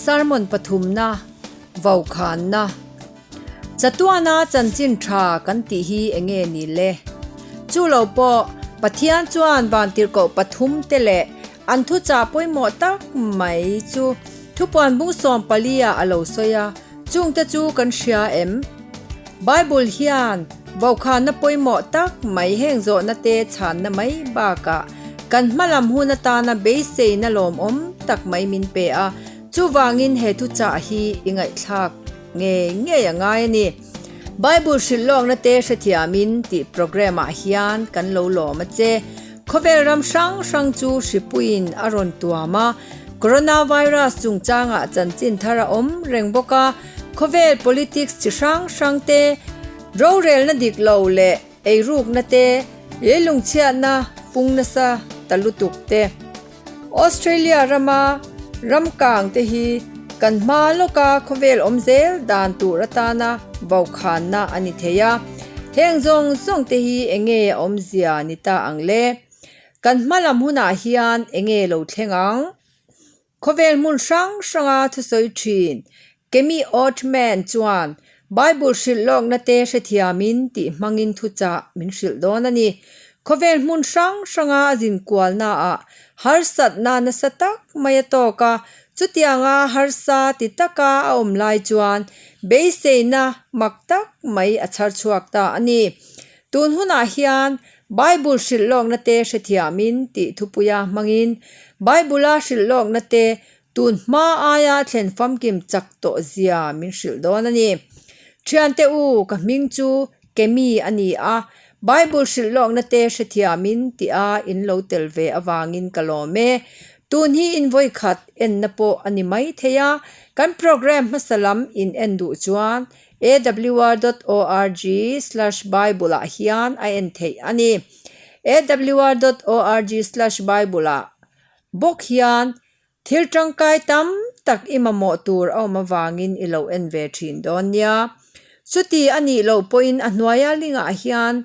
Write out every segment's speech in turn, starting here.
Sermon pathumna, Vokhanna. Chatuana chanchin tha kan tih hi enge ni le? Chu lo pawh Pathian chuan vantirhkoh pathumte leh an thuchah pawimawh tak mai chu thupuan bung 14 ah a lo sawi a, chungte chu kan hria em? Bible hian vokhanna pawimawh tak mai heng zawhna te chhanna mai bakah kan hmalam hun atana beiseina lawmawm tak mai min pe a, Chuvangin he thuchah hi i ngaihthlak ngei ngei a ngai a ni. Bible hrilh lawkna te hrethiamin tih program ah hian kan lo lawm a che. Khawvel ram hrang hrang chu hripuiin a rawn tuam a, Coronavirus chungchangah chanchin thar a awm reng bawk a, khawvel politics chi hrang hrang te, rorelna dik lo leh eirukna te, leilungchhiatna pung nasa ta lutuk te. Australia rama ramkang te hi kan hma lawka khawvel awm zel dan tur atana vokhanna a ni thei a. Heng zawng zawng te hi enge a awmzia ni ta ang le? Kan hma lam hunah hian enge lo thleng ang? Khawvel hmun hrang hranga thusawi thin Kemi Oatman chuan Bible hrilh lawkna te hrethiamin tih hmangin thuchah min hrilh dawn a ni. Khawvel hmun hrang hranga a zin kualnaah harsatna nasa tak mai a tawk a, chutianga harsa ti taka a awm lai chuan beiseina mak tak mai a chhar chhuak ta a ni. Tun hunah hian Bible hrilh lawkna te hrethiamin tih thupuia hmangin Bible-a hrilh lawkna te Tun hma aia thlen famkim chak tawh zia min hrilh dawn a ni. Thiante u, ka hming chu Kemi a ni a, Bible hrilh lawkna te hrethiamin tia in lo tel ve avangin ka lawm e. Tun hi in vawikhat enna pawh a ni mai thei a, kan program hmasa lam in en duh chuan awr dot org slash bible ah hian a en theih a ni. Awr dot org slash bible ah bawk hian Thil tangkai tam tak i mamawh tur a awm avangin i lo en ve thin dawn nia. Chuti a nih loh pawhin a hnuaia lingah hian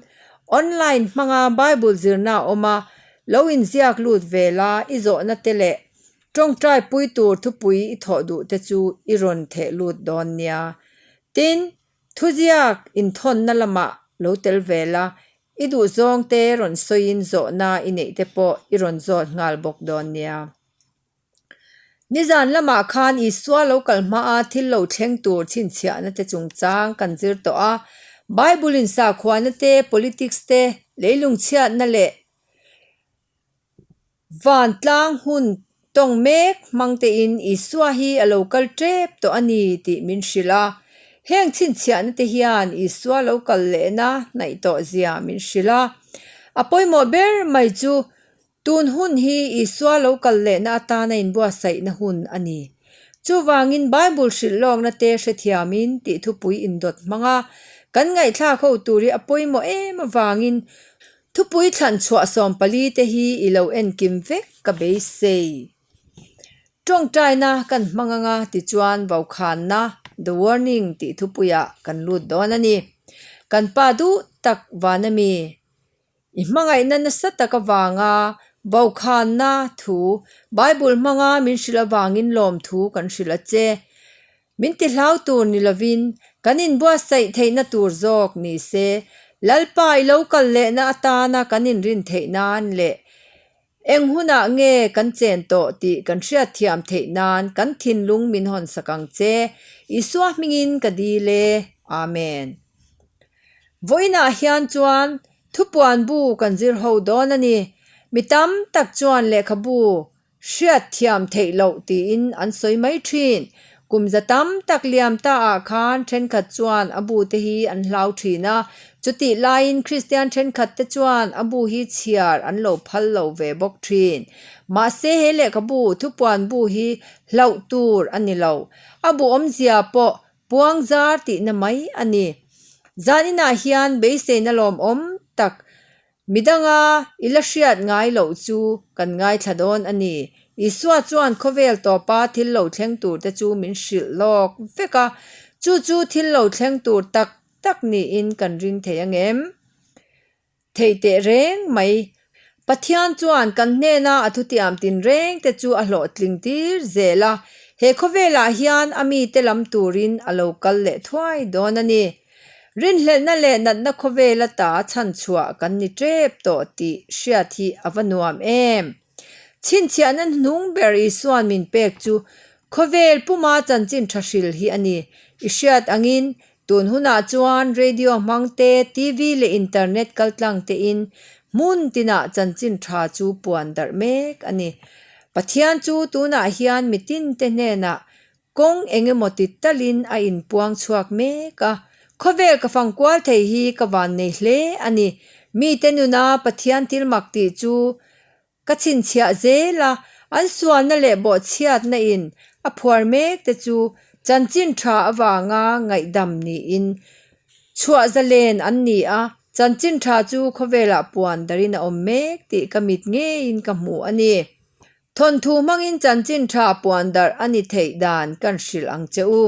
online hmanga Bible zirna a awm a, lo inziak lut ve la, i zawhna te leh tawngtai pui tur thupui i thawh duh te chu i rawn theh lut dawn nia. Tin, thuziak inthawnna lamah lo tel ve la, I duhzawng te rawn sawiin zawhna i neih te pawh i rawn zawt nghal bawk dawn nia. Nizan lamah khan Isua lo kal hmaa thil lo thleng tur chhinchhiahna te chungchang kan zir tawh a. Bible-in sakhuana te, politics te, leilungchhiatna leh Vantlang hun tawng mek hmang tein Isua hi a lo kal tep tawh a ni tih min hrilh a. Heng chhinchhiahna te hian Isua lo kal lehna hnaih tawh zia min hrilh a. A pawimawh ber mai chu tun hun hi Isua lo kal lehna atana inbuatsaihna hun a ni. Chuvangin Bible hrilh lawkna te hrethiamin tih thupui indawt hmang a, kan ngaihthlak ho tur hi a pawimawh em avangin Thupui thlan chhuah 14 te hi i lo enkim vek ka beisei. Tawngtaina kan hmang anga tichuan Vokhanna, The Warning, tih thupuiah kan lut dawn a ni. Kan pa duh tak van ami? I hmangaihna nasa tak avanga Vokhanna thu Bible hmanga min hrilh avangin lawmthu kan hrilh a che. Min ti hlau tur ni lovin kan inbuatsaih theihna tur zawk ni se, Lalpa i lo kal lehna atana kan inrin theih nan leh eng hunah nge kan chen tawh tih kan hriatthiam theih nan kan thinlung min hawnsak ang che, Isua hmingin ka dil e. Amen. Vawiinah hian chuan thupuan bu kan zir ho dawn a ni. Mi tam tak chuan lehkhabu Hriatthiam theih loh tiin an sawi mai thin. Kum za tam tak liam ta ah khan thenkhat chuan a bu te hi an hlau thin a, chutih laiin Kristian thenkhat te chuan a bu hi chhiar an lo phal lo ve bawk thin. Mahse he lehkhabu thupuan bu hi hlauh tur a ni lo. A bu awmzia pawh puang zar tihna mai a ni. Zaninah hian beiseina lawmawm tak Midanga i la hriat ngai loh chu kan ngaithla dawn a ni. Isua chuan khawvel tawpa thil lo thleng tur te chu min hrilh lawk vek a, chu chu thil lo thleng tur tak tak niin kan ring thei ang em? Theih teh reng mai. Pathian chuan kan hnena a thutiam tin reng te chu a hlawhtling tir zel a. He khawvelah hian a mite lam turin a lo kal leh thuai dawn a ni. Rinhlelhna leh natna khawvel ata chhanchhuah kan ni tep tawh tih hriat hi a va nuam em! Chhinchhiahna hnung ber Isua'n min pek chu khawvel puma chanchin tha hril hi a ni. I hriat angin tun hunah chuan radio hmang te, TV leh internet kaltlang tein hmun tinah chanchin tha chu puan darh mek a ni. Pathian chu tunah hian mitinte hnenah Kawng eng emaw ti talin a inpuang chhuak mek a, khawvel ka fang kual thei hi ka van nei hle a ni. Mite nuna Pathian thil mak tih chu ka chhinchhiah zel a, an sualna leh bawhchhiatna in a phuar mek te chu chanchin tha avanga ngaihdam niin chhuah zalen an ni a, chanchin tha chu khawvelah puan darin a awm mek tih ka mit ngeiin ka hmu a ni. Thawnthu hmangin chanchin tha puan darh a ni theih dan kan hrilh ang che u.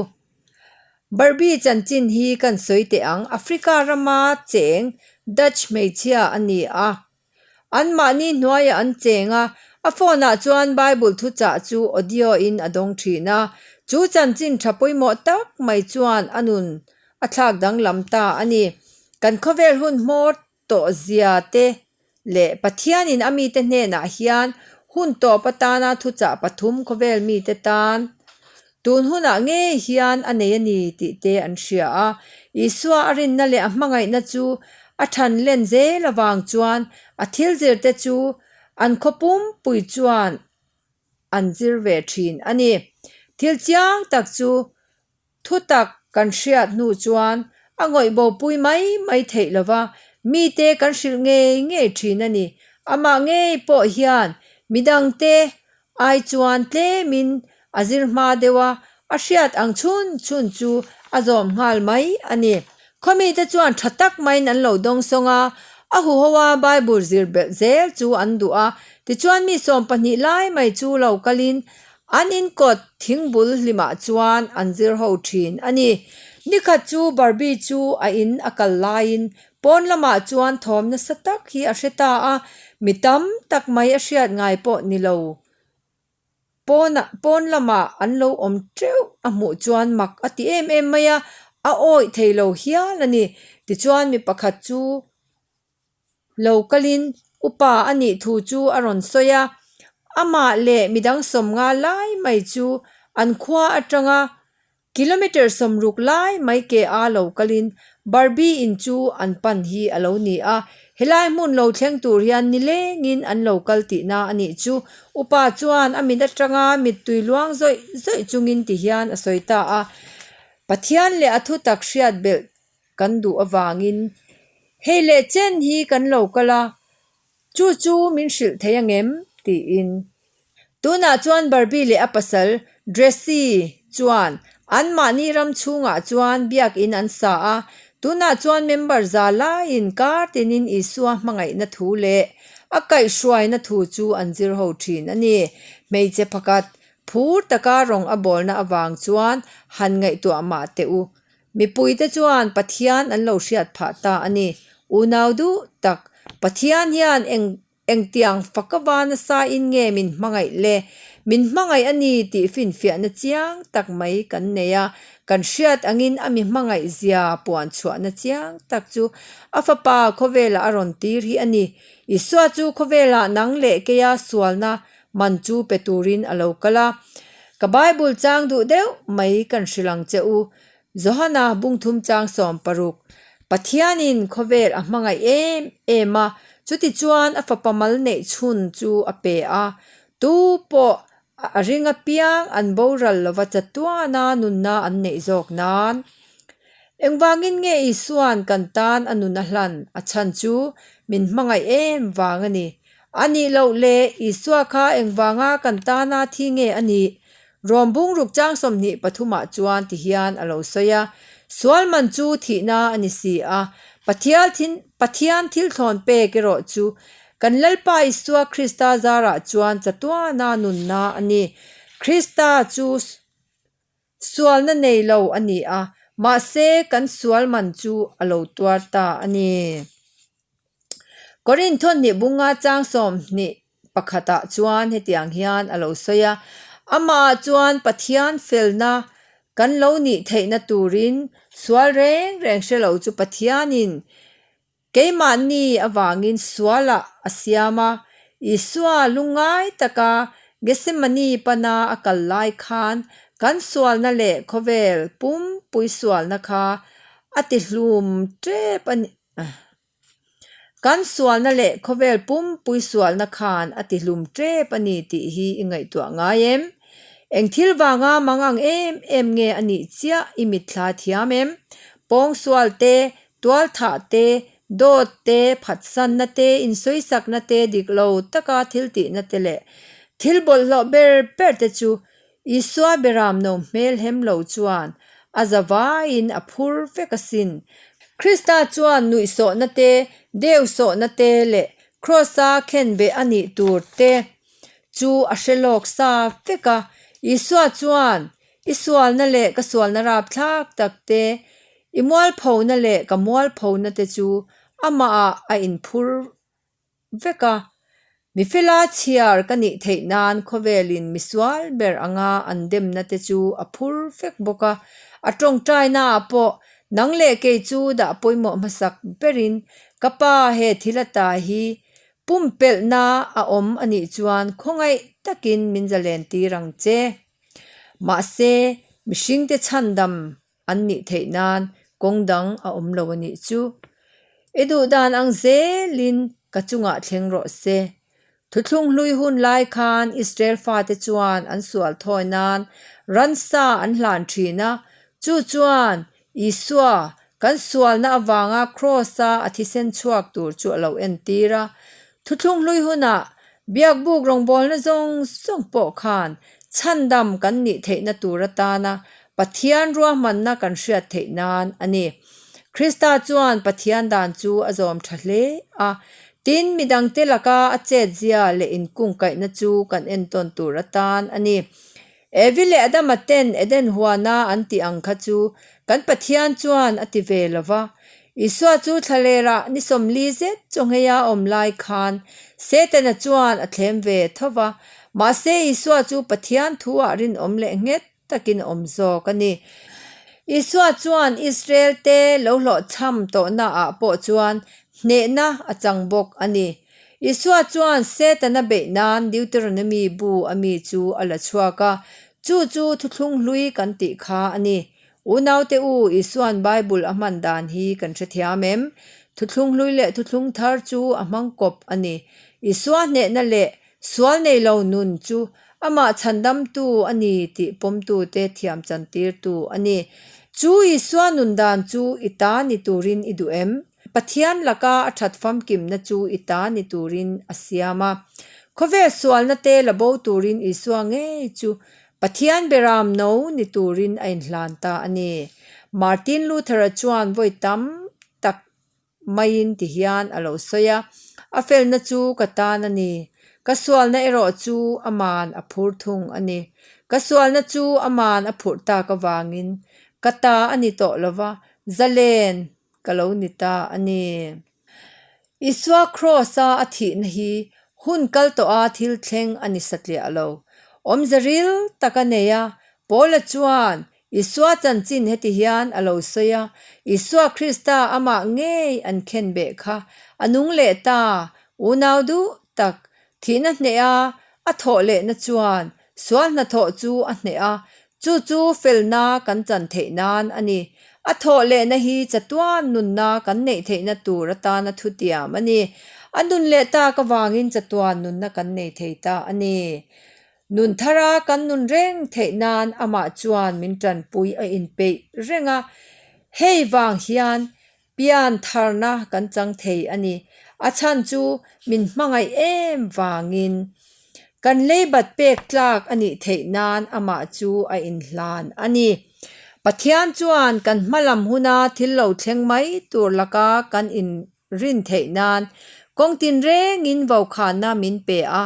Barbie chanchin hi kan sawi teh ang, Africa rama cheng Dutch hmeichhia a ni a. Anmahni hnuaiah an cheng a, a phone ah chuan Bible thuchah chu audio in a dawng thin a. Chu chanchin tha pawimawh tak mai chuan a nun a thlak danglam ta a ni. Kan khawvel hun hmawr tawh zia te leh Pathianin a mite hnenah hian hun tawp atana thuchah pathum khawvel mite tan tun hunah ngei hian a nei a ni tih te an hria a. Isua a rinna leh a hmangaihna chu a than len zel avang chuan a thil zirte chu an khaw pumpui chuan an zir ve thin a ni. Thil chiang tak chu Thutak kan hriat hnu chuan a ngawih bopui mai mai theih lo va, mite kan hrilh ngei ngei thin a ni. Amah ngei pawh hian midangte ai chuan tlemin a zir hma deuh a, a hriat ang chhun chhun chu a zawm nghal mai a ni. Khawmite chuan tha tak maiin an lo dawngsawng a, a huho a Bible zir belh zel chu an duh a. Tichuan mi 12 lai mai chu lo kalin An inkawt thingbul hlimah chuan an zir ho thin a ni. Nikhat chu Barbie chu a in a kal laiin pawn lamah chuan thawm nasa tak hi a hre ta a, mi tam tak mai a hriat ngai pawh ni lo. Pawnah pawn lamah an lo awm teuh a hmuh chuan mak a ti em em mai a, a awih thei lo hial a ni. Tichuan mi pakhat chu. Lo kalin upa a nih thu chu a rawn sawi a, amah leh midang 50 lai mai chu an khua atanga kilometre 60 lai mai ke a lo kalin Barbie in chu an pan hi a lo ni a, helai hmun lo thleng tur hian nilengin an lo kal tihna a nih chu. Upa chuan a mit atanga mittui luang zawih zawih chungin ti hian a sawi ta a, Pathian leh a thutak hriat belh kan duh avangin hei leh chen hi kan lo kal a, chu chu min hrilh thei angem? tiin. Tunah chuan Barbie leh a pasal Dressy chuan anmahni ram chhungah chuan biakin an sa a, tunah chuan member za laiin kar tinin Isua hmangaihna thu leh a kaihhruaina thu chu an zir ho thin a ni. Hmeichhe pakhat phur taka rawng a bawlna avang chuan han ngaihtuah mah teh u. Mipuite chuan Pathian an lo hriat phah ta a ni. Unau duh tak, Pathian hian eng engtiang faka va nasain nge min hmangaih le? Min hmangaih a ni tih finfiahna chiang tak mai kan nei a. Kan hriat angin a mi hmangaih zia puan chhuahna chiang tak chu a Fapa khawvelah a rawn tir hi a ni. Isua chu khawvelah nang leh keia sualna man chu pe turin a lo kal a. Ka Bible chang duh deuh mai kan hrilh ang che u. Johana bungthum chang 60, Pathianin khawvel a hmangaih em em a, chutichuan a fapa mal neih chhun chu a pe a. Tu pawh a ring apiang an boral lova chatuana nunna an neih zawk nan. Engvangin nge Isua'n kan tan a nun a hlan a chhan chu min hmangaih em vang a ni. A nih loh le, Isua kha engvanga kan tana thi nge a nih? Rom bungruk chang 23 ah chuan ti hian a lo sawi a, Sual man chu thihna a ni si a, Pathian thil thlawn pek erawh chu kan Lalpa Isua Krista zarah chuan chatuana nunna a ni. Krista chu Sualna nei lo a ni a, mahse kan sual man chu a lo tuar ta a ni. Korinth thawhnih bunga chang 21 ah chuan hetiang hian a lo sawi a. Amah chuan Pathian felna kan lo nih theihna turin sual reng reng hre lo chu Pathianin Keimahni avangin sualah a siam a, Isua lungngai taka Gethsemane pana a kal lai khan kan sualna leh khawvel pumpui sualna kha a ti hlum tep a ni. Kan sualna leh khawvel pumpui sualna khan a ti hlum tep a ni tih hi i ngaihtuah ngai em? Eng thil vanga mang ang em em nge a nih chiah i mitthla thiam em? Pawngsual te, Tualthah te, dawt te, phatsanna te, insawisakna te, dik lo taka thil tihna te leh thil bawlhhlawh ber ber te chu Isua beram no hmel hem lo chuan a za vaiin a phur vek asin. Krista chuan nuihsawhna te, deusawhna te leh Kraws-a khenbeh a nih tur te chu a hre lawk sa vek a. Isua chuan I sualna leh ka sualna rapthlak tak te, i mualphona leh ka mualphona te chu amahah a inphur vek a. Mifela chhiar ka nih theih nan khawvelin misual ber anga an demna te chu a phur vek bawk a. A tawngtainaah pawh nang leh kei chu dah pawimawh hmasak berin ka pa he thil ata hi pumpelhna a awm a nih chuan khawngaih takin min zalen tir ang che. Mahse, mihringte chhandam an nih theih nan kawng dang a awm lo a nih chu. I duh dan ang zelin ka chungah thleng rawh se. Thuthlung hlui hun lai khan Israel fate chuan an sual thawi nan ransa an hlan thin a, chu chuan Isua kan sualna avanga Kraws-a a thisen chhuak tur chu a lo entir a. Thuthlung hlui hunah Biakbuk rawngbawlna zawng zawng pawh khan chhandam kan nih theihna tur atana Pathian ruahmanna kan hriat theih nan a ni. Krista chuan Pathian dan chu a zawm tha hle a, tin midangte laka a chetzia leh inkungkaihna chu kan entawn tur atan a ni. Evi leh Adama ten Eden huana an tih ang kha chu kan Pathian chuan a ti ve lo va. Isua chu thlalerah ni 40 zet chawngheia awm lai khan Setana chuan a thlem ve tho va. Mahse Isua chu Pathian thuah rinawm leh nghet takin a awm zawk a ni. Isua chuan Israel te lo hlawhchham tawhnaah pawh chuan hnehna a chang bawk a ni. Isua chuan Setana beih nan Deuteronomy bu a mi chu a la chhuak a, chu chu thuthlung hlui kan tih kha a ni. Unaute u, Isua'n Bible a hman dan hi kan hrethiam em? Thuthlung hlui leh thuthlung thar chu a hmang kawp a ni. Isua hnehna leh sual nei lo nun chu amah chhandamtu a ni tih pawmtute thiam chantirtu a ni. Chu Isua nun dan chu i ta ni turin i duh em? Pathian laka a that famkimna chu i ta ni turin a siam a. Khawvel sualna te la bo turin Isua ngei chu Pathian beram no ni turin a inhlan ta a ni. Martin Luther-a chuan vawi tam tak maiin ti hian a lo sawi a, A felna chu ka tan a ni. Ka sualna erawh chu aman a phur thung a ni. Ka sualna chu aman a phurh tak avangin ka ta a ni tawh lova, zalen ka lo ni ta a ni. Isua Kraws-a a thihna hi hun kal tawha thil thleng a ni satliah lo. Awmze ril tak a nei a, Paula chuan Isua chanchin heti hian a lo sawi a, Isua Krista amah ngei an khenbeh kha a nung leh ta, unau duh tak, thihna hneha a thawh lehna chuan sual hnathawh chu a hneh a, Chu chu felna kan chan theih nan a ni. A thawh lehna hi chatuan nunna kan neih theihna tur atana thutiam a ni. A nun leh tak avangin chatuan nunna kan nei thei ta a ni. Nun thara kan nun reng theih nan amah chuan min tanpui a inpeih reng a. Hei vang hian pian tharna kan chang thei a ni. A chhan chu min hmangaih em vangin kan leibat pek tlak a nih theih nan amah chu a inhlan a ni. Pathian chuan kan hmalam huna thil lo thleng mai tur laka kan in rin theih nan kawng tinrengin vaukhana min pe a.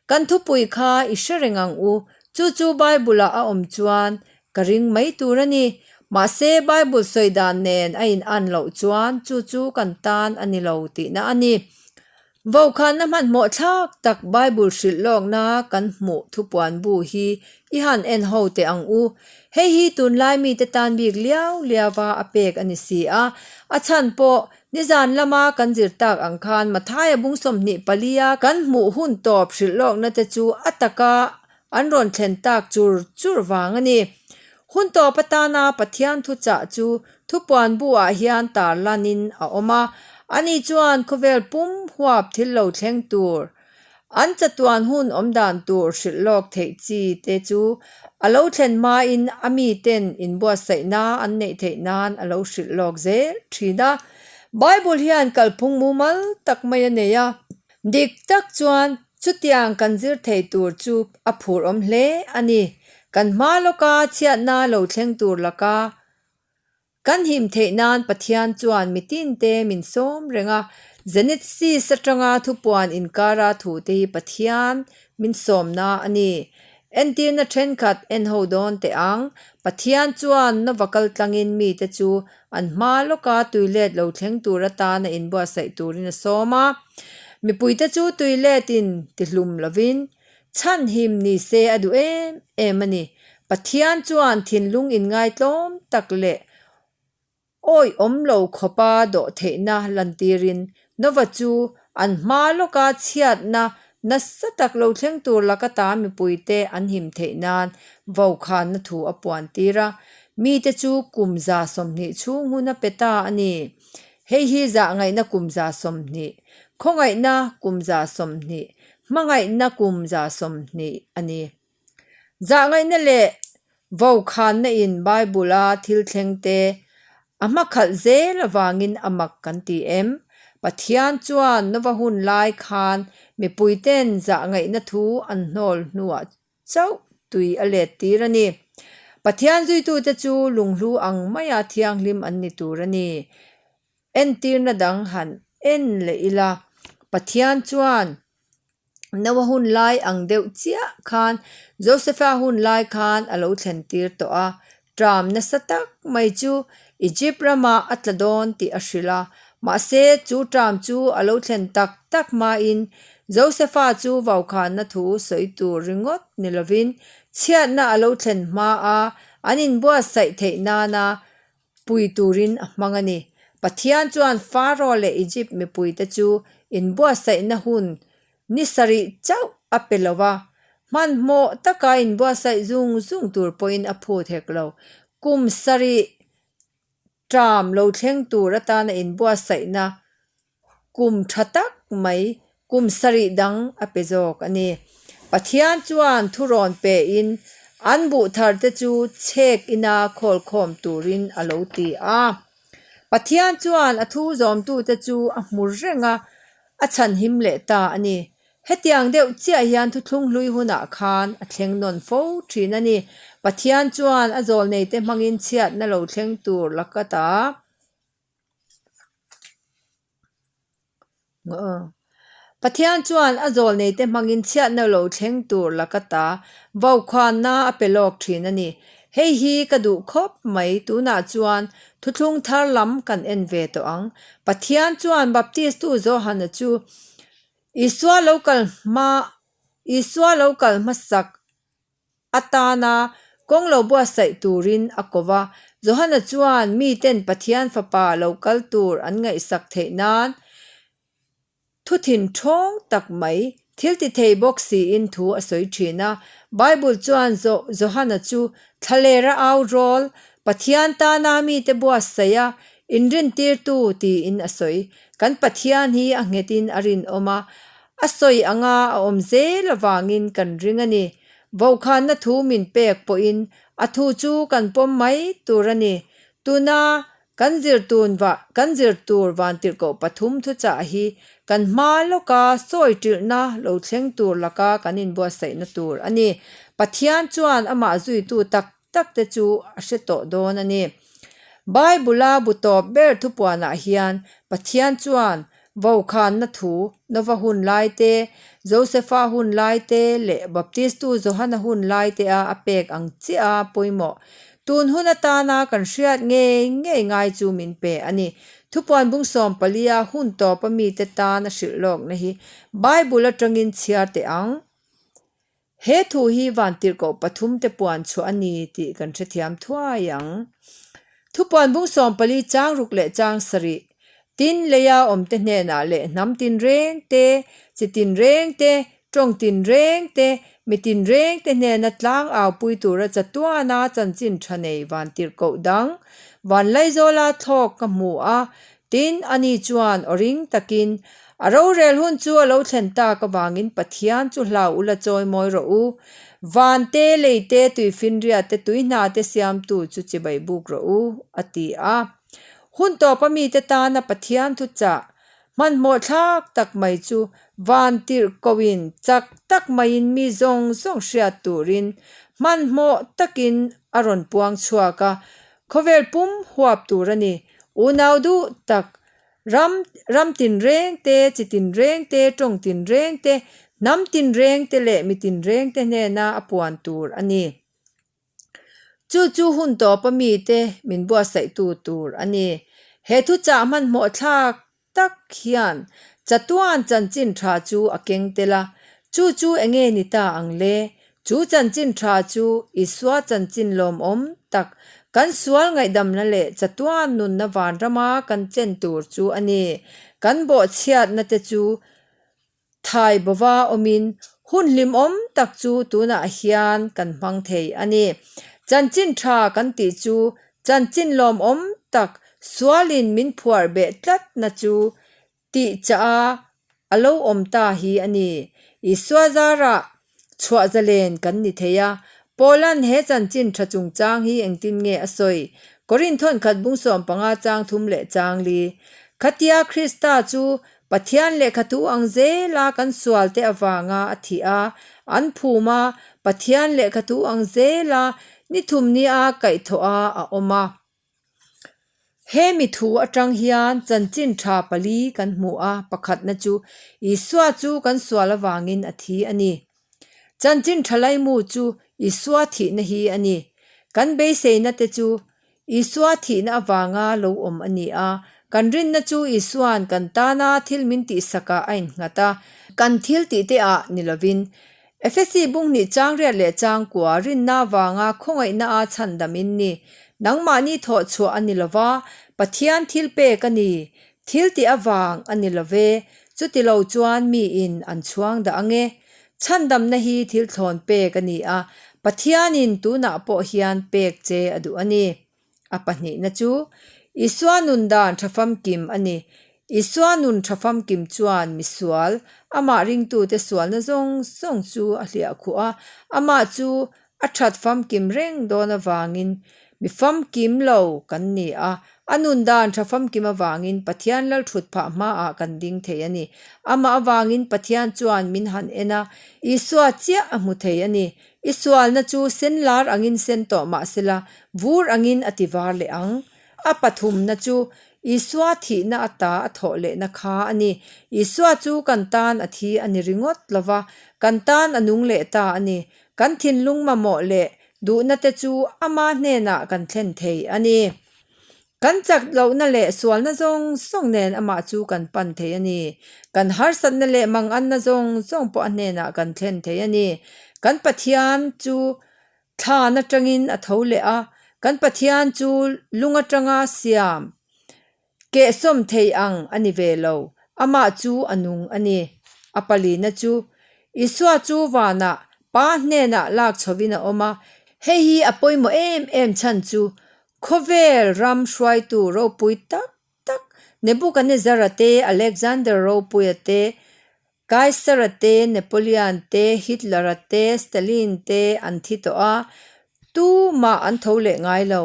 Kan thupui kha i hre reng ang u, chu chu Bible-ah a awm chuan Ka ring mai tur a ni. Mahse, Bible sawi dan nen a in an loh chuan chu chu kan tan a ni lo tihna a ni. Vokhanna hmanhmawh thlak tak Bible hrilh lawkna kan hmuh thupuan bu hi i han en ho teh ang u. Hei hi tunlai mite tan bik liau liauva a pek a ni si a. A chhan pawh nizan lama kan zir tak ang khan Mathaia bung 24 a kan hmuh hun tawp hrilh lawkna te chu a taka an rawn thlen tak chur chur vang a ni. Hun tawp atana Pathian thuchah chu thupuan bu ah hian tar lanin a awm a, ani chuan khawvel pum huap thil lo thleng tur, an chatuan hun awm dan tur hrilh lawk theih chi te chu a lo thlen hmain a miten inbuatsaihna an neih theih nan a lo hrilh lawk zel thin a. Bible hian kalphung mumal tak mai a nei a. Dik tak chuan chutiang kan zir thei tur chu a phur awm hle a ni. Kan hma lawka chhiatna lo thleng tur laka kan him theih nan Pathian chuan mitinte min sawm reng a. Genesis atanga thupuan inkara thute hi Pathian min sawmna a ni. Entirna thenkhat en ho dawn teh ang. Pathian chuan Nova kal tlangin mite chu an hma lawka tuilet lo thleng tur atana inbuatsaih turin a sawm a. Mipuite chu tuiletin tihlum lovin chhanhim ni se a duh em em a ni. Pathian chuan thinlung inngaitlawm tak leh Awi awm lo khawpa dawh theihna lantirin Nova chu an hma lawka chhiatna nasa tak lo thleng tur laka ta mipuite an him theih nan vokhanna thu a puan tir a, mite chu kum 20 chhung hun a pe ta a ni. Hei hi zahngaihna kum 20, khawngaihna kum 20, hmangaihna kum 20 a ni. Zahngaihna leh vokhanna in Bible-a thil thleng te a hmakhalh zel avangin a mak kan ti em? Pathian chuan Nova hun lai khan mipuiten zahngaihna thu an hnawl hnuah chauh tui a let tir a ni. Pathian zuitute chu lunghlu ang maia thianghlim an ni tur a ni. Entirna dang han en leh ila, Pathian chuan Noa hun lai ang deuh chiah khan Josepha hun lai khan a lo thlen tir tawh a, ṭam nasa tak mai chu Egypt ramah a tla dawn tih a hrilh a. Mahse, chu ṭam chu a lo thlen tak tak hmain Josepha chu vaukhanna thu sawi tur ringawt ni lovin chhiatna a lo thlen hmaa an inbuatsaih theih nana pui turin a hmang a ni. Pathian chuan Pharaoh leh Egypt mipuite chu inbuatsaihna hun ni sarih chauh a pe lo va, hmanhmawh taka inbuatsaih zung zung tur pawhin a phut hek lo. Kum sarih ṭam lo thleng tur atana inbuatsaihna Kum tha tak mai, kum sarih dang a pe zawk a ni. Pathian chuan thurawn pein an buh thar te chu chhek ina khawlkhawm turin a lo ti a. Pathian chuan a thu zawmtute chu a hmu reng a, a chhanhim leh ta a ni. Hetiang deuh chiah hian thuthlung hlui hunah khan a thleng nawn fo thin a ni. Pathian chuan a zawlneite hmangin chhiatna lo thleng tur laka ta. Pathian chuan a zawlneite hmangin chhiatna lo thleng tur laka ta vokhanna a pe lawk thin a ni. Hei hi ka duh khawp mai, tunah chuan thuthlung thar lam kan en ve tawh ang. Pathian chuan Baptistu Johana chu Isua lo kal hma Isua lo kal hmasak atana kawng lo buatsaih turin a ko va. Johana chuan miten Pathian Fapa lo kal tur an ngaihsak theih nan thu thinthawng tak mai thil ti thei bawk siin thu a sawi thin a. Bible chuan Johana chu thlalera au rawl, Pathian tana mite buatsaih a inrintirtu tiin a sawi. Kan Pathian hi a nghetin a rinawm a, A sawi anga a awm zel avangin kan ring a ni. Vokhanna thu min pek pawhin a thu chu kan pawm mai tur a ni. Tuna kan zir tun va kan zir tur vantirhkoh pathum thuchah hi kan hma lawka sawi ṭilhna lo thleng tur laka kan inbuatsaihna tur a ni. Pathian chuan amah zuitu tak tak te chu a hre tawh dawn a ni. Bible-a bu tawp ber thupuanah hian Pathian chuan Vokhanna thu, Nova hun lai te, Josefa hun lai te leh Baptistu Johana hun lai te a a pek ang chiah a pawimawh. Tun hun atana kan hriat ngei ngei ngai chu min pe a ni. Thupuan bung sawmpalia hun tawpa mite tan a hrilh lawkna hi Bible atangin chhiar teh ang. He thu hi vantirhkoh pathumte puan chhuah a ni tih kan hrethiam thuai ang. Thupuan bung 14 chang ruk leh chang sarih, Tin, leia awmte hnenah leh hnam tinreng te, chi tinreng te, tawng tinreng te, mi tinreng te hnena tlang aupui tura chatuana chanchin tha nei vantirhkoh dang Vanlaizawla thlawk ka hmu a, Tin, ani chuan aw ring takin, A rorel hun chu a lo thlen tak avangin Pathian chu hlau ula chawi mawi rawh u. Van te, lei te, tuifinriat te, tui hna te siamtu chu chibai buk rawh u, a ti a. Hun tawpa mite tana Pathian thuchah hmanhmawh thlak tak mai chu van tirh koin chak tak maiin mi zawng zawng hriat turin hmanhmawh takin a rawn puang chhuak a, Khawvel pum huap tur a ni. Unau duh tak, ram ram tinreng te, chi tinreng te, tawng tinreng te, hnam tinreng te leh mi tinreng te hnena a puan tur a ni. Chu chu hun tawpa mite min buatsaihtu tur a ni. He thuchah hmanhmawh thlak tak hian chatuan chanchin tha chu a keng tel a, chu chu enge ni ta ang le? Chu chanchin tha chu Isua chanchin lawmawm tak, kan sual ngaihdamna leh chatuan nunna vanrama kan chen tur chu a ni. Kan bawhchhiatna te chu Thai bova awmin hun hlimawm tak chu tunah hian kan hmang thei a ni. Chanchin tha kan tih chu chanchin lawmawm tak sualin min phuar beh tlatna chu tih chah a a lo awm ta hi a ni. Isua zarah Chhuah zalen kan ni thei a. Paula'n he chanchin tha chungchang hi engtin nge a sawi? Korinth thawnkhat bung 15 chang thum leh chang li. Khatia Krista chu Pathian lehkhathu ang zela kan sualte avanga a thih a, an phum a, Pathian lehkhathu ang zela ni thum nia kaihthawh a a awm a. He mi thu atang hian chanchin tha pali kan hmu a, pakhatna chu Isua chu kan sual avangin a thi a ni. Chanchin tha laimu chu Isua thihna hi a ni. Kan beiseina te chu Isua thihna avanga lo awm a ni a, kan rinna chu Isua'n kan tana thil min tihsakah a innghat a, kan thil tihte ah ni lovin Efesi bung hnih chang riat leh chang kua rinna vanga khawngaihna a chhandam in ni. Nangmahni thawh chhuah a ni lova, Pathian thil pek a ni. Thil tih avang a ni love, chuti lo chuan miin an chhuang dah ange. Chhandamna hi thil thlawn pek a ni a, Pathianin tunah pawh hian pek che a duh a ni. A pahnihna chu, Isua nun dan tha famkim a ni. Isua nun tha famkim chuan misual, amah ringtute sualna zawng zawng chu a hliah khuh a, amah chu a that famkim reng dawn avangin mi famkim lo kan ni a, a nun dan tha famkim avangin Pathian lalthut phah hmaah kan ding thei a ni. Amah avangin Pathian chuan min han en a, Isua chiah a hmu thei a ni. I sualna chu sen lar angin sen tawh mah sela, vur angin a ti var leh ang. A pathumna chu Isua thihna ata a thawh lehna kha a ni. Isua chu kan tan a thi a ni ringawt lo va, kan tan a nung leh ta a ni. Kan thinlung mamawh leh duhna te chu ama hnenah kan thlen thei a ni. Kan chak lohna leh sualna zawng zawng nen amah chu kan pan thei a ni. Kan harsatna leh manganna zawng zawng pawh a hnenah kan thlen thei a ni. Kan Pathian chu thlan atangin a tho leh a, kan Pathian chu lung atanga siam kehsawm thei ang a ni ve lo, amah chu a nung a ni. A palina chu Isua chu vanah Pa hnenah lak chhovin a awm a, hei hi a pawimawh em em chhan chu Khawvel ram hruaitu ropui tak tak Nebuchadnezzar-a te, Alexander ropuia te, Kaisar-a te, Napoleon te, Hitler-a te, Stalin te an thi tawh a, tumah an tho leh ngai lo.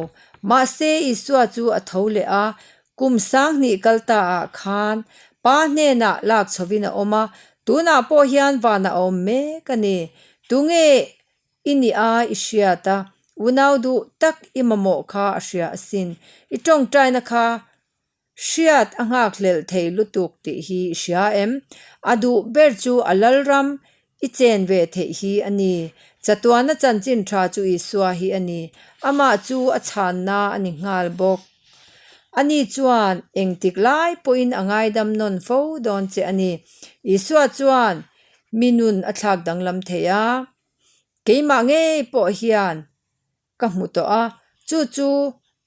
Mahse, Isua chu a tho leh a, kum 2000 kal ta ah khan Pa hnenah lak chhovin a awm a, tunah pawh hian vanah a awm mek a ni. Tunge I nih a, i hriat a, unau duh tak i mamawh kha a hria asin. I tawngtaina kha hriat a nghakhlelh thei lutuk tih hi i hria em? A duh ber chu a lalram i chen ve theih hi a ni. Chatuana chanchin tha chu Isua hi a ni. Amah chu a chhanna a ni nghal bawk. Ani chuan engtik lai pawhin a ngaidam nawn fo dawn che a ni. Isua chuan mi nun a thlak danglam thei a. Keimah ngei pawh hian ka hmu tawh a, chu chu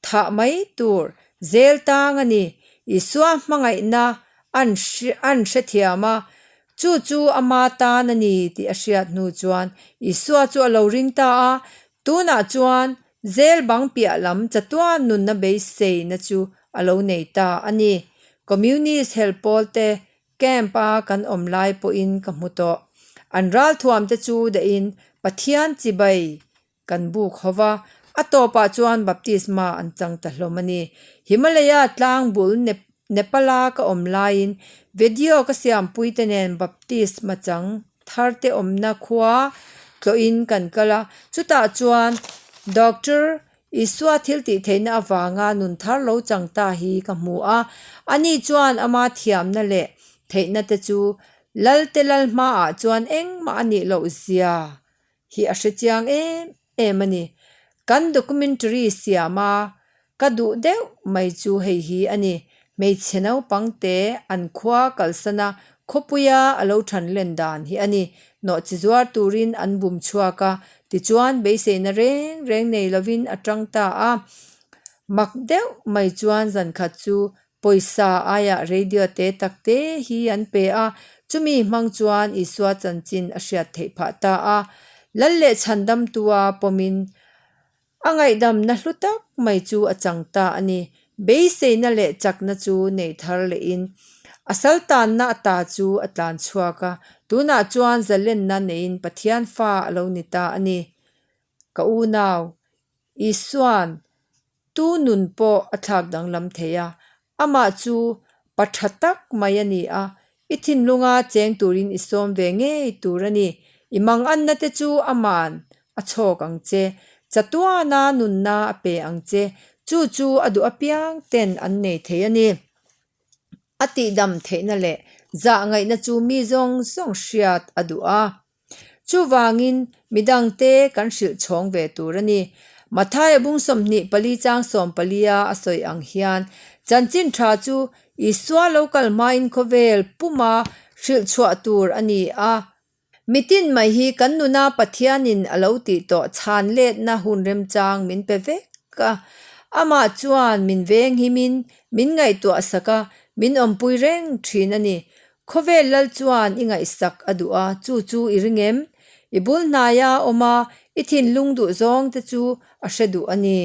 thah mai tur zel tang a ni. Isua hmangaihna an an hrethiam a, chu chu ama tan a ni tih a hriat hnu chuan Isua chu a lo ring ta a, tunah chuan zel bang piah lam chatuan nunna beiseina chu a lo nei ta a ni. Communist hel pawl te Camp a kan awm lai pawhin ka hmu tawh. An ralthuam te chu dahin Pathian chibai kan buk ho va, a tawpah chuan baptisma an chang ta hlawm a ni. Himalaya tlang bul Nepal-a ka awm laiin video ka siampui te nen baptisma chang thar te awmna khua tlawhin kan kal a, chutah chuan Doctor Isua thiltihtheihna avanga nun thar lo chang ta hi ka hmu a, ani chuan ama thiamna leh theihna te chu Lalte Lal hmaah chuan engmah a nih loh zia hi a hre chiang em em a ni. Kan documentary siam a ka duh deuh mai chu hei hi a ni, hmeichhe naupang te an khua kalsan a khawpuia a lo than len dan hi a ni. Nawhchi zuar turin an bum chhuak a, tichuan beiseina reng reng nei lovin a tang ta a. Mak deuh mai chuan zankhat chu Pawisa aiah radio te tak te hi an pe a, chumi hmang chuan Isua chanchin a hriat theih phah ta a. Lal leh chhandamtua pawmin a ngaihdamna hlu tak mai chu a chang ta a ni. Beiseina leh chakna chu nei thar lehin a saltanna ata chu a tlan chhuak a, tunah chuan zalenna neiin Pathian fa a lo ni ta a ni. Ka unau, Isua'n tu nun pawh a thlak danglam thei a, amah chu pa tha tak mai a ni a, i thinlunga cheng turin i sawm ve ngei tur a ni. I manganna te chu ama'n a chhawk ang che, chatuana nunna a pe ang che, chu chu a duh apiang ten an nei thei a ni. A tihdam theihna leh zahngaihna chu mi zawng zawng hriat a duh a. Chuvangin, midangte kan hrilh chhawng ve tur a ni. Mathaia bung 24 chang 14 a a sawi ang hian, chanchin tha chu Isua lo kal hmain khawvel puma hrilh chhuah tur a ni a. Mitin mai hi kan nuna Pathianin a lo tih tawh chhan letna hun remchang min pe vek a. Amah chuan min venghimin min ngaihtuah sak a, min awmpui reng thin a ni. Khawvel lal chuan i ngaihsak a duh a, chu chu i ring em? I bul hnaia awm a, i thinlung duh zawng te chu a hre duh a ni.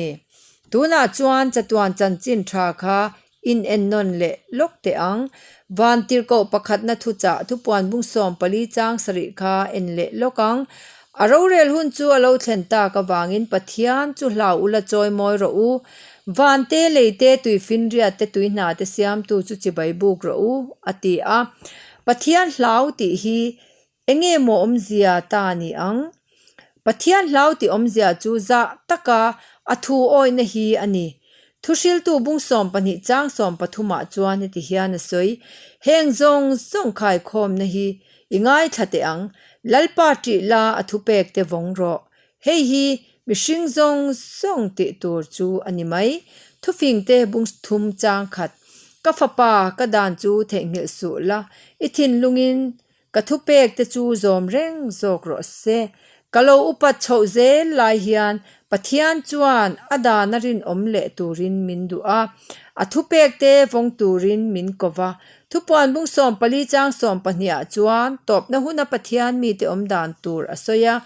Tunah chuan chatuan chanchin tha kha in ennawn leh lawk teh ang. Van tirhkoh pakhatna thuchah thupuan bung 14 chang sarih kha en leh lawk ang. A rorel hun chu a lo thlen tak avangin Pathian chu hlau ula chawi mawi rawh u. Van te, lei te, tuifinriat te, tui hna te siamtu chu chibai buk rawh u, a ti a. Pathian hlau tih hi enge maw awmzia ta ni ang? Pathian hlau tih awmzia chu zah taka a thu awihna hi a ni. Thuhriltu bung 12 chang 13 ah chuan heti hian a sawi, Heng zawng zawng khaikhawmna hi I ngaithla teh ang, Lalpa ṭih la a thupek te vawng rawh. Hei hi mihring zawng zawng tih tur chu a ni mai. Thufing te bung thum chang khat. Ka fapa, ka dan chu theihnghilh suh la, i thinlungin ka thupek te chu zawm reng zawk rawh se. Ka lo upat chhoh zel lai hian Pathian chuan a dan a rinawm leh turin min duh a, a thupek te vawng turin min ko va. Thupuan bung 14 chang 12 ah chuan tawpna huna Pathian mite awm dan tur a sawi a,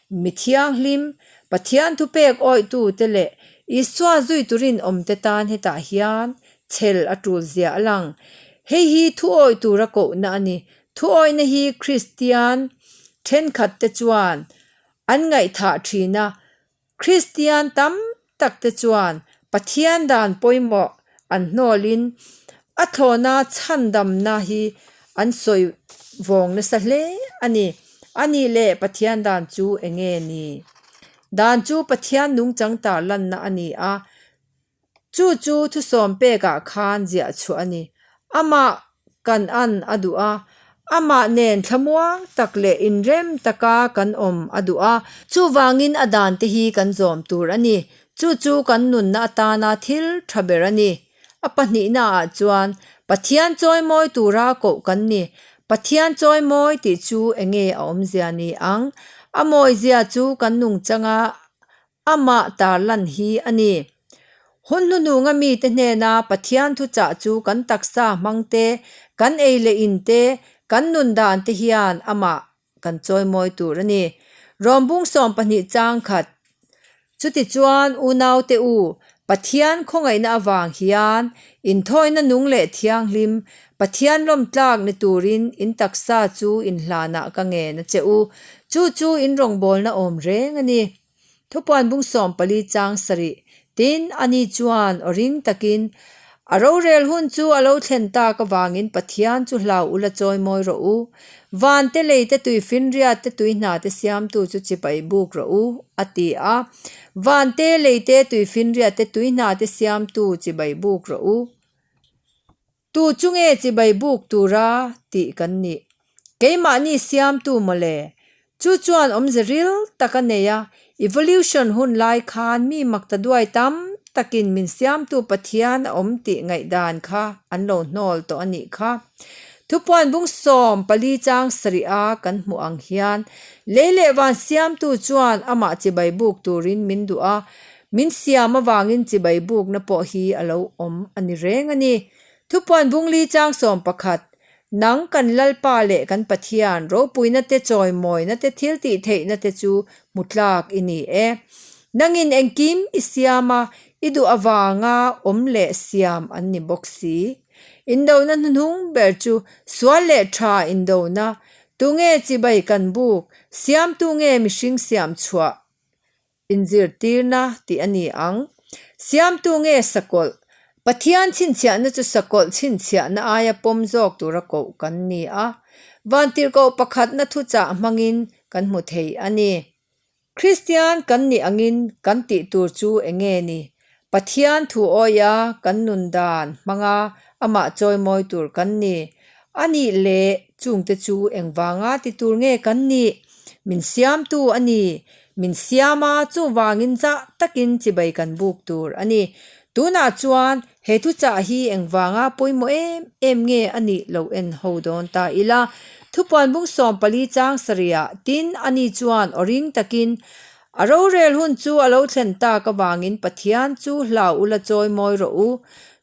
Mi thianghlim, Pathian thupek awihtute leh Isua zui turin awmte tan hetah hian chhel a tul zia a lang. Hei hi thu awih tura kohna a ni. Thu awihna hi Kristian thenkhatte chuan an ngaihthah thin a, Kristian tam tak te chuan Pathian dan pawimawh an hnawlin a thlawna chhandamna hi an sawi vawng nasa hle a ni. A nih leh Pathian dan chu eng nge ni? Dan chu Pathian nungchang tarlanna a ni a, Chu chu thusawm pekah khan ziah chhuah a ni. Amah kan an a duh a, amah nen thlamuang tak leh inrem taka kan awm a duh a. Chuvangin a dan te hi kan zawm tur a ni. Chu chu kan nunna atana thil tha ber a ni. A pahnihnaah chuan Pathian chawimawi tura koh kan ni. Pathian chawimawi tih chu enge a awmzia ni ang? A mawizia chu kan nungchanga amah tarlan hi a ni. Hun hnununga mite hnena Pathian thuchah chu kan taksa hmang te, kan ei leh in te, kan nun dan te hian amah kan chawimawi tur a ni. Rawmbung 12 chang khat Chutichuan unaute u, Pathian khawngaihna avang hian inthawina nung leh thianghlim, Pathian lawmtlak ni turin in taksa chu inhlanah ka ngen a che u. Chu chu in rawngbawlna awm reng a ni. Thupuan bung 14 chang sarih Tin, ani chuan aw ring takin, A rorel hun chu a lo thlen tak avangin Pathian chu hlau ula chawimawi rawh u. Van te lei te tui finriat te tui hna te siamtu chu chipai buk rawh u, a ti a. Van te lei te tui finriat te tui hna te siamtu chibai buk rawh u. Tu chu nge chibai buk tura tih kan nih? Keimahni siamtu mawle. Chu chuan awmze ril tak a nei a, evolution hun lai khan mi makta duai tam takin min siamtu Pathian a awm tih ngaihdan kha an lo hnawl tawh a nih kha. Thupuan bung 14 chang sarih a kan hmuh ang hian lei leh van siamtu chuan amah chibai buk turin min duh a, Min siam avangin chibai bukna pawh hi a lo awm a ni reng a ni. Thupuan bungli chang 11, Nang kan Lalpa leh kan Pathian ropuina te chawimawina te thil tih theihna te chu hmu tlak i ni e. Nangin engkim i siam a, i duh avanga awm leh siam an ni bawk si. Indona hnuhnung ber chu sual leh tha indona, tunge chibai kan buk, siamtu nge mihring siam chhuah Inzirtirna tih a ni ang. Siamtu nge sakawlh? Pathian chhinchhiahna chu sakawlh chhinchhiahna aia pawm zawk tura koh kan ni a. Vantirhkoh pakhatna thuchah hmangin kan hmu thei a ni. Kristian kan nih angin kan tih tur chu eng nge ni? Pathian thu awia kan nun dan hmanga amah chawimawi tur kan ni. A nih leh chungte chu engvanga ti tur nge kan nih? Min siamtu a ni. Min siam a, chuvangin zah takin chibai kan buk tur a ni. Tunah chuan he thuchah hi engvanga pawimawh em em nge a nih lo en ho dawn ta ila. Thupuan bung 14 chang sarihah tin ani chuan aw ring takin A rorel hun chu a lo thlen tak avangin Pathian chu hlau ula chawimawi rawh u.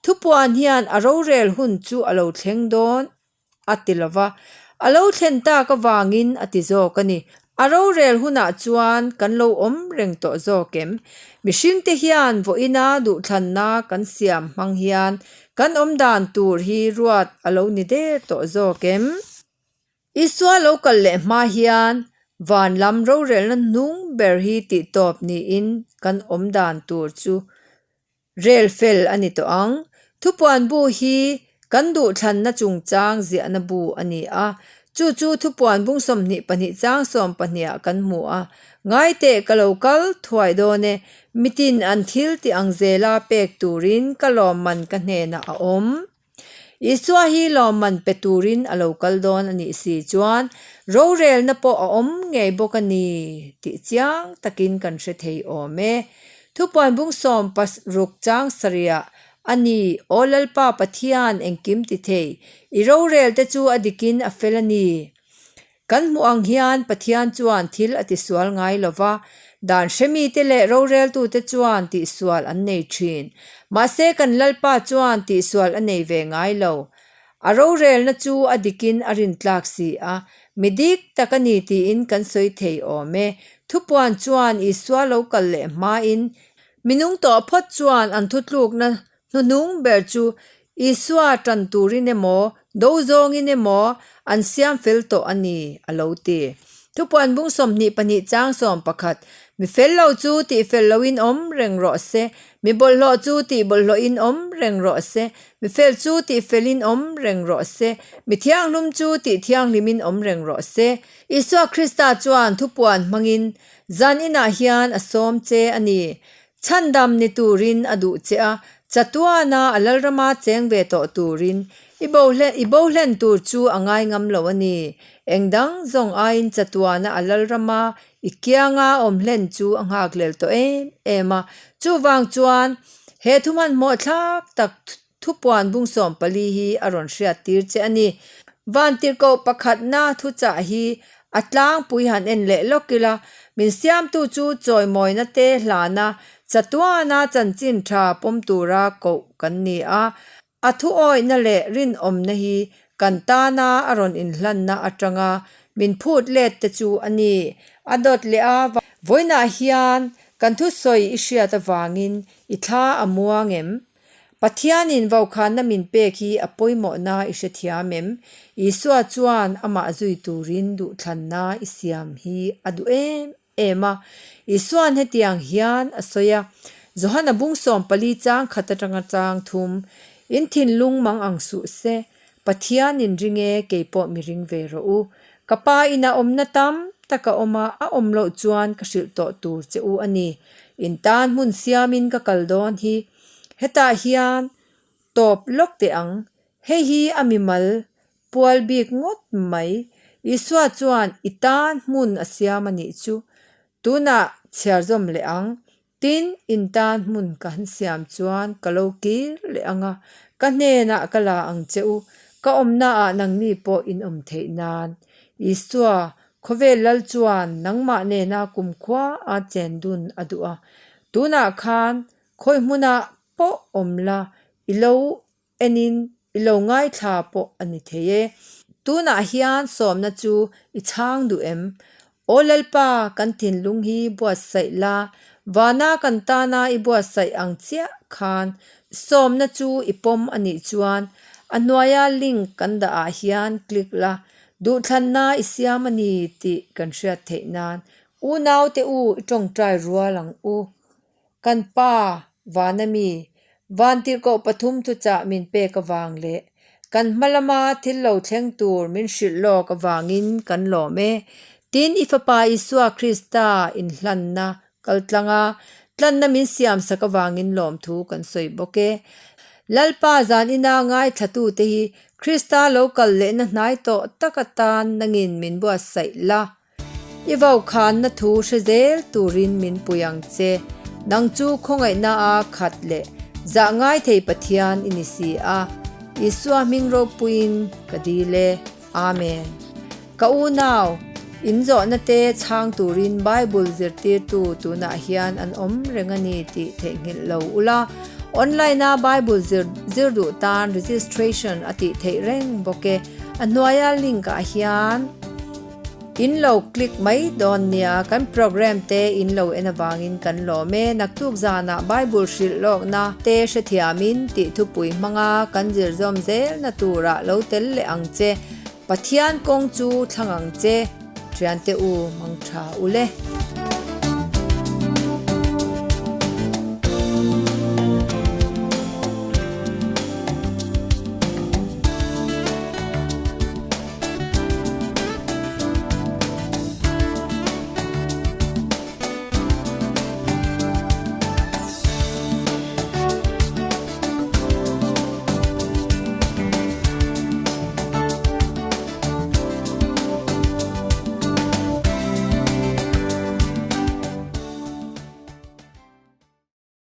Thupuan hian a rorel hun chu a lo thleng dawn a ti lo va, a lo thlen tak avangin a ti zawk a ni. A rorel hunah chuan kan lo awm reng tawh zawk em? Mihringte hian vawiina duhthlanna kan siam hmang hian kan awmdan tur hi ruat a lo ni der tawh zawk em? Isua lo kal leh hma hian van lam rorelna hnung ber hi tihtawp niin kan awm dan tur chu rel fel a ni tawh ang. Thupuan bu hi kan duhthlanna chungchang ziahna bu a ni a, chu chu thupuan bung 22 chang 12 ah kan hmu a. Ngaiteh ka lo kal thuai dawn e, mitin an thil tih ang zela pek turin ka lawmman ka hnenah a awm. Isua hi lawmman pe turin a lo kal dawn a nih si chuan rorelna pawh a awm ngei bawk a ni tih chiang takin kan hre thei awm e. Thupuan bung 16 chang sarihah a ni, Aw Lalpa Pathian engkim ti thei, i rorel te chu a dikin a fel a ni. Kan hmuh ang hian Pathian chuan thil a tisual ngai lo va, dan hremite leh roreltute chuan tihsual an nei thin. Mahse kan Lalpa chuan tihsual a nei ve ngai lo. A rorelna chu a dikin a rintlak si a, mi dik tak a ni tiin kan sawi thei awm e. Thupuan chuan Isua lo kal leh hmain minung tawh phawt chuan an thutlukna Hnuhnung ber chu Isua tan turin emaw, do zawngin emaw an siam fel tawh a ni, a lo ti. Thupuan bung 22 chang 11, Mi fel lo chu tih fel loin awm reng rawh se, mi bawlhhlawh chu tih bawlhhlawhin awm reng rawh se, mi fel chu tih felin awm reng rawh se, mi thianghlum chu tih thianghlimin awm reng rawh se. Isua Krista chuan thupuan hmangin zan inah hian a sawm che a ni. Chhandam ni turin a duh che a, chatuana a lalrama cheng ve tawh turin i bo i bo hlen tur chu a ngai ngam lo a ni. Eng dang zawng aiin chatuana a lalrama i kianga awm hlen chu a nghak lel tawh em em a. Chuvang chuan he thu hmanhmawh thlak tak. Thupuan bung 14 hi a rawn hriattir che a ni. Vantirhkoh pakhatna thuchah hi a tlangpui han en leh lawk ila, min siamtu chu chawimawina te hlana chatuana chanchin tha pawm tura koh kan ni a. A thuawihna leh rinawmna hi kan tana a rawn inhlanna atanga min phut let te chu a ni. A dawt leh a, vawiinah hian kan thusawi i hriat avangin i thla a muang em? Pathianin vaukhana min pek hi a pawimawhna i hrethiam em? Isua chuan amah zui turin duhthlanna i siam hi a duh em em a. Isua'n hetiang hian a sawi a, Johana bung 14 chang khat atanga chang thum, In thinlung mang ang suh se, Pathianin ring e, kei pawh mi ring ve rawh u. Ka pa ina awmna tam tak a awm a, a awm loh chuan ka hrilh tawh tur che u a ni. In tan hmun siamin ka kal dawn hi. Hetah hian tawp lawk teh ang. Hei hi a mimal pual bik ngawt mai. Isua chuan i tan hmun a siam a nih chu. Tunah chhiar zawm leh ang. Tin, in tan hmun ka han siam chuan ka lo kir leh ang a, ka hnenah ka la ang che u, ka awmnaah nangni pawh in awm theih nan. Isua, khawvel lal chuan nangmah nena kumkhua a chen dun a duh a. Tunah khan khawi hmunah pawh awm la, i lo enin i lo ngaithla pawh a ni thei e. Tunah hian sawmna chu i chhang duh em? Aw Lalpa, kan thinlung hi buatsaih la, vana kan tana i buatsaih ang chiah khan sawmna chu i pawm a nih chuan a hnuaia link kan dah ah hian click la, duhthlanna i siam a ni tih kan hriat theih nan unaute u i tawngtai rual ang u. Kan Pa, Vana mi, Vantirhkoh pathum thuchah min pek avang leh kan hma lama thil lo thleng tur min hrilh lawk avangin kan lawm e. Tin, i Fapa Isua Krista inhlanna kaltlanga tlanna min siamsak avangin lawmthu kan sawi bawk e. Lalpa zan ina ngaithlatute hi Krista lo kal lehna hnai tawh tak atan nangin min buatsaih la. I vaukhânna thu hre zêl tûrin min pui ang che. Nang chu khawngaihna a khat leh zah ngai thei Pathian i ni si a. Isua hming ropuiin ka dil e. Amen. Ka unau, in zawhna te chhâng tûrin Bible zirtîrtu tûnah hian an awm reng a ni tih theihnghilh lo ula. Online-a Bible zir zir duh tân registration a tih theih reng bawk e. A hnuaia link-ah hian. In lo click mai dawn nia, kan program te in lo en avangin kan lawm e. Naktuk zanah Bible hrilh lawkna te hrethiamin tih thupui hmanga kan zir zawm zelna turah lo tel leh ang che. Pathian kawng chu thlang ang che, thiante u mangtha u le.